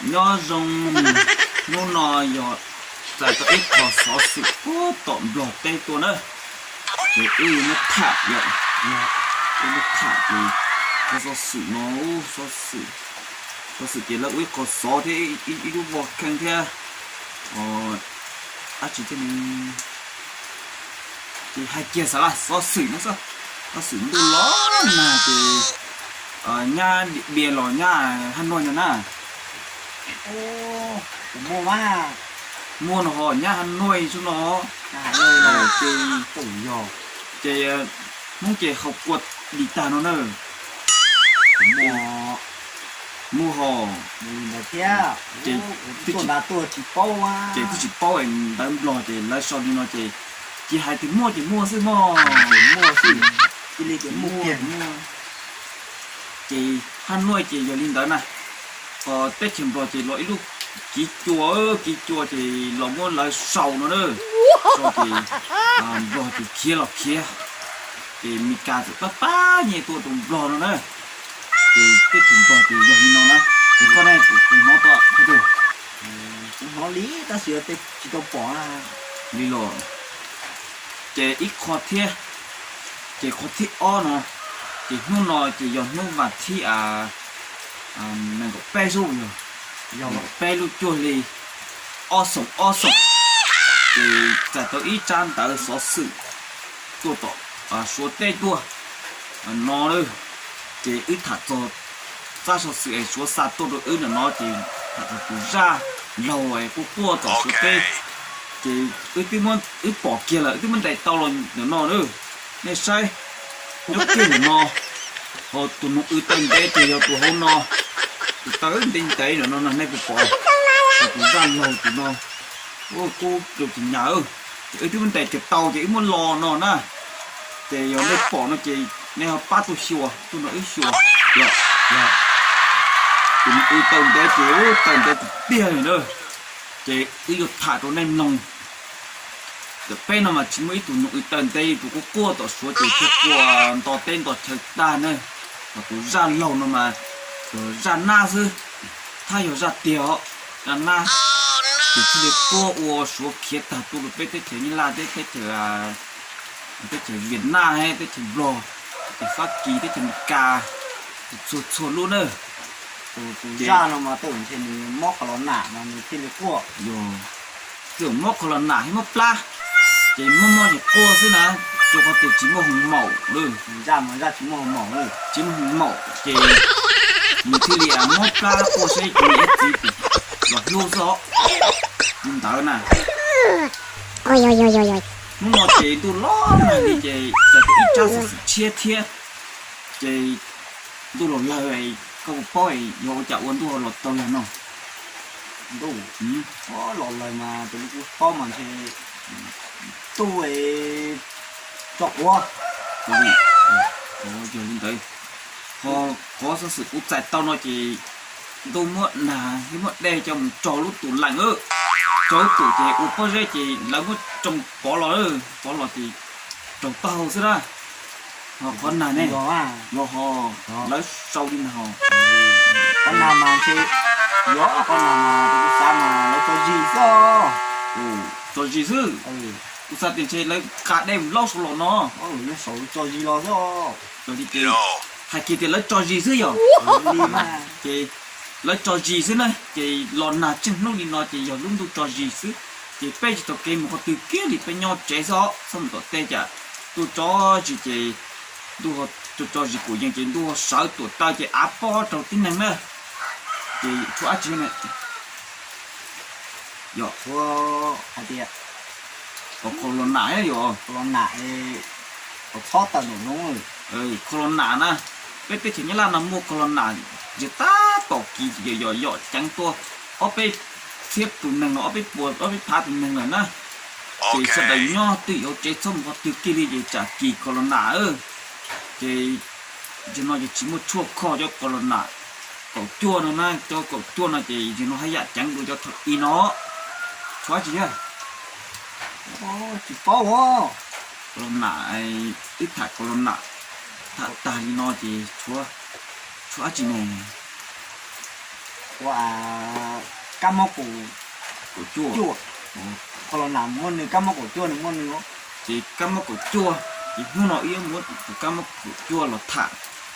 Nyob zoo, hnub no yog txais tau ib qho xov xwm puag tom Nplog teb tuaj na, ces wb yuav muab tham, wb muab tham ces qhov xov xwm no, xov xwm, xov xwm ces lawv ua ib qho xov thiab ib lub vo kheej thiab, dab tsi thiab ne, ces hais kiag xav laj xov xwm no xwb, xov xwm ntuj los nag ces nyab Dim Npias los nyab Hab Nuaj no na. Muaj no ho nyab Hab Nuaj xwb no. Ces, ces Hmoob ces haus kua li tag no na. Muaj ho, ces twb tsis paub ntawv Nplog ces lawv sau li no ces cia hais tias muaj ces muaj xwb mog. Ces Hab Nuaj ces yog li ntawd na. Qhov teb chaws Nplog ces los ib lub kiv cua, kiv cua ces los muab lawv sau no na. Sau ces Nplog ces khiav los khiav, ces Mes Kas txawm pab pab nyiaj tuaj rau Nplog no na. Ces teb chaws Nplog ces yog li no na. Ces koj ne, kuv hnov tau, kuv hnov li tab sis tsis tau pom li los. Ces ib qho thiab, ces qhov thib ob no, ces hnub no ces yog hnub vas thib nees nkaum peb xwb, yog nees nkaum peb lub cuaj hli ob xoom ob xoom, ces txais tau ib tsab ntawv xov xwm tuaj tom Suav teb tuaj no na. Ces wb tham txog tsab xov xwm es Suav xa tuaj rau wb ntawm no ces tham txog tus zaj laug es quaj quaj tom Suav teb. Ces wb twb muab, wb pom kiag lawm, wb twb muab ntes tau los ntawm no na. Nej saib, nyob kiag ntawm no, ho tus noog w taw ntev ces yog tus hauv no, tus taw ntev ntev ntawm no no nej puas pom? Ho tus zaj laug tus no, kuj rau tus nyam, ces wb twb muab ntes kiag tau ces wb muab los no na. Ces yog nej pom no ces nej ho pab tuaj xyuas, tuaj nrog wb xyuas. Tus noog w taw ntev ces taw ntev tiag tiag li na. Ces wb yuav tham rau nej mloog. Ntawm peb no mas tsis muaj ib tug noog w taw ntev li, tus quaj quaj tom Suav ces thiaj quaj nto teb nto chaw tag na. Ho tus zaj laug no mas yog zaj nab xwb, thab yog zaj tiag os, zaj nab. Ces thiaj li quaj ua Suav khiav tag tuaj rau peb teb chaws Nyab Laj thiab teb chaws, teb chaws Vietnam, teb chaws Nplog, teb chaws Fab Kis, teb chaws Amelikas, txhua txhua lub na. Tus zaj no mas tej zaum ntshe nws mob qhov los nam mas nws thiaj li quaj. Yog, tej zaum mob qhov los nam thiab mob plab, ces mob mob ces quaj xwb na, rau qhov tias tsis muaj hoo maum lawm. Zaj mas zaj tsis muaj hoo maum, tsis muaj hoo maum ces nws thiaj li mob plab quaj saib tus niam ib txiv los hlub xwb os. Li ntawd na. Hnub no ces ntuj los nag li ces txais tau ib tsab xov xwm tshiab thiab, ces ntuj los lawg, koj puas paub yog ua cas ua ntuj ho los tau yog no? Ntuj los lawg mas tus li kuv paub mas ntshe ntuj tso quav. Yog li ntawd, ho qhov xov xwm kuv txais tau no ces ntuj muab nag thiab muab dej coj mus tsoo lub tus lees, tsoo lub tus ces ua pob zeb ces lawv muab tsoo pov los, pov los ces raug taub hau xwb na. Ho qhov nag ne, yog ho lawv sau li no. Qhov nag mas ntshe, yog qhov nag mas kuv xav mas lawv tso zis xwb. Tso zis xwb. Kuv xav tias ntshe lawv qa dej mus laub saum los no. Yog saum tso zis los xwb. Yog li ces hais kiag tias lawv tso zis xwb yog. Ces lawv tso zis xwb na, ces los nag tseeg hnub li no ces yog lub ntuj tso zis xwb. Ces peb tsis tau kev mus qhov twg kiag li, peb nyob tsev xwb os, txhob mus tom tej cas. Ntuj tso zis ces ntuj tso zis kuj yeej ces ntuj sawv tuam taw ces av pob raug tib neeg na. Ces tshuav dab tsi ne? Yog, hais tias corona yog, corona, txhob tawm num no. Corona na, peb teb chaws Nyab Laj no muaj corona, yog tab tom kis yom yom ceev tuaj ob peb txhiab tus neeg los ob peb puas ob peb phav tus neeg lawm na. Ces sawv daws nyob twj ywm hauv tsev txhob mus qhov twg kiag li ces tsam kis corona. Ces zaum no ces tsis muaj tshuaj kho cov corona kaum cuaj no na, cov kaum cuaj no ces zaum no haj yam ceev dua cov thaum i no. Tshuav dab tsi thiab? Tsis paub os. Corona, wb tham corona, tham tag li no ces tshuav, tshuav dab tsi ne? Ua kab mob kaum cuaj, qhov los nag muaj nws, kab mob kaum cuaj nws muaj nws. Ces kab mob kaum cuaj, ces hnub no wb yuav muab tus kab mob kaum cuaj los tham,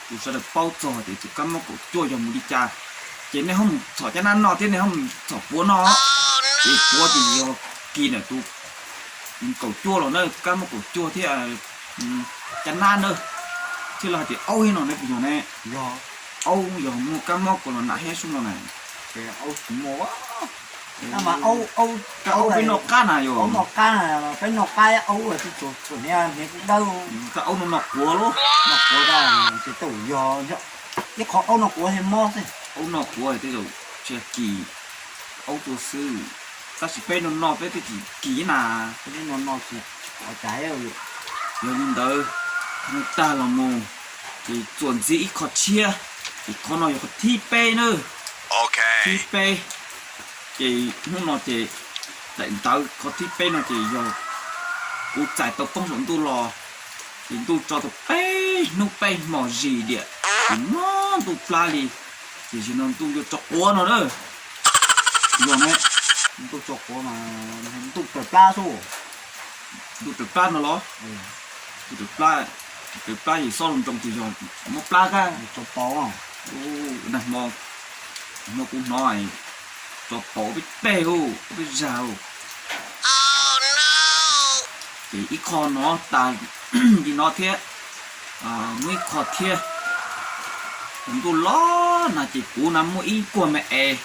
tus sawv daws paub txog tias tus kab mob kaum cuaj yog mus li cas. Ces nej ho mus txhom caj nab noj thiab nej ho mus txhom puav noj, ces puav ces yog kis ntawm tus kaum cuaj los na, kab mob kaum cuaj thiab caj nab na, thiab los hais tias aub thiab no ne, puas yog ne? Aub yog muaj kab mob kaum los nag thiab sub no na. Aub peb noj qab na yog, peb noj qab, aub no noj quav lub, yog ib qho aub noj quav thiaj mob xwb. Aub noj quav tej zaum tsis kis, aub tuag xwb, tab sis peb noj noj peb twb tsis kis na. Yog li ntawd, hnub tag los mus, ces txuas ntxiv ib qho tshiab, ces qhov no yog qhov thib peb na, thib peb. Ces hnub no ces daim ntawv qhov thib peb no ces yog kuv txais tau poob saum ntuj los, ces ntuj tso tau peb hnub peb hmo zis diam, ces mob ntuj plab li, ces zaum no ntuj yuav tso quav no na. Yog ne, ntuj tso quav mas ntuj raws plab xwb. Ntuj raws plab no los? Ntuj raws plab, raws plab yim xob zoo zoo ces yog mob plab kab. Nag hmo, hmo kuv hnov tso pauv peb teg, peb zag. Ces ib qho no tas li no thiab, muaj ib qho thiab. Ntuj los nag ces kuv na muaj ib nkuaj me es,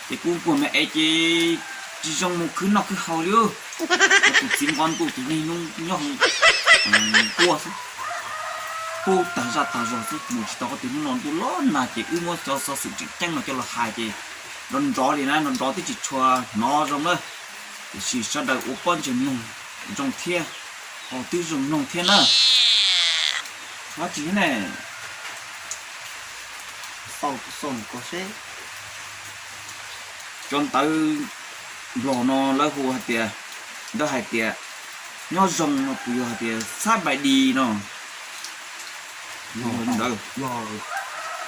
ces kuv nkuaj me es ces tsis zoo mus khwv noj khwv haus li. Tus txiv nqo ntuj ces niaj hnub nyob hauv nkuaj xwb, pub tag zaj tag zog xwb, mus tsis tau qhov twg. Hnub no ntuj los nag ces wb muab cov xov xwm tseem ceeb no coj los hais ces nrov nrov li na, nrov nrov twb tsis tshua hnov zoo na, tiam sis sawv daws ua pob ntseg mloog zoo thiab, ho twb zoo mloog thiab na. Hnov tsis ne? Cov ntawv Nplog no lawv hu hais tias, ntawd hais tias nyob zoo no puas yog hais tias xab npais dis no? Ntawd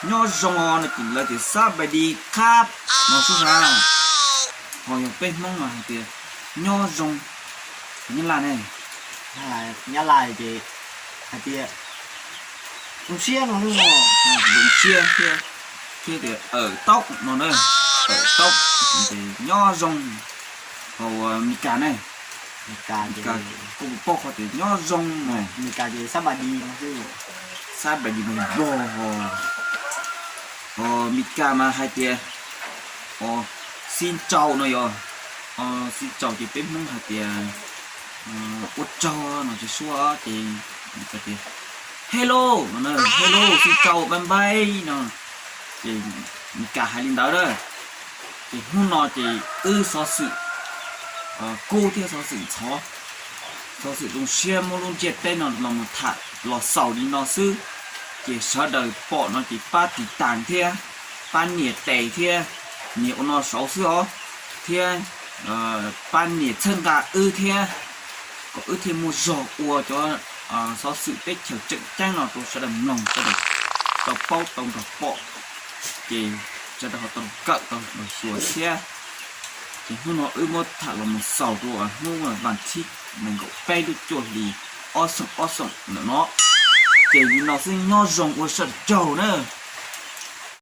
nyob zoo no ces lawv tias xab npais dis khab no xwb na. Ho yog peb Hmoob no hais tias nyob zoo, Nyab Laj ne, Nyab Laj ces hais tias zoo siab no, zoo siab thiab, thiab tias awm taub no na, awm taub, nyob zoo. Ho Meskas ne, Meskas kuj paub qhov tias nyob zoo no, Meskas ces xab npais dis no, xab npais dis no Nplog ho, ho Meskas mas hais tias xin chào no yog, xin chào ces peb Hmoob hais tias ua tsaug no ces suab ces tias hello no, hello, xin chào, bye bye no. Ces Meskas hais li ntawd na. Ces hnub no ces wb xov xwm kub thiab xov xwm ntxhov, xov xwm zoo siab muab lub ntiaj teb no los mus tham los xaus li no xwb. Ces sawv daws pom no ces pab tiv tas thiab, pab nias tes thiab, nias ua no saud xwb os, thiab pab nias txhawb nqa wb thiab, kom wb thiaj muaj zog ua cov xov xwm teb chaws tseem ceeb no rau sawv daws mloog, sawv daws tau paub tau nrog pom, ces sawv daws ho tau kawm tau nrog xyuas thiab. Ces hnub no wb muab tham los mus xaus rau hnub vas thib nees nkaum peb lub cuaj hlis ob xoom ob xoom ntawm no. Ces li no xwb, nyob zoo ua sawv daws tsaug na.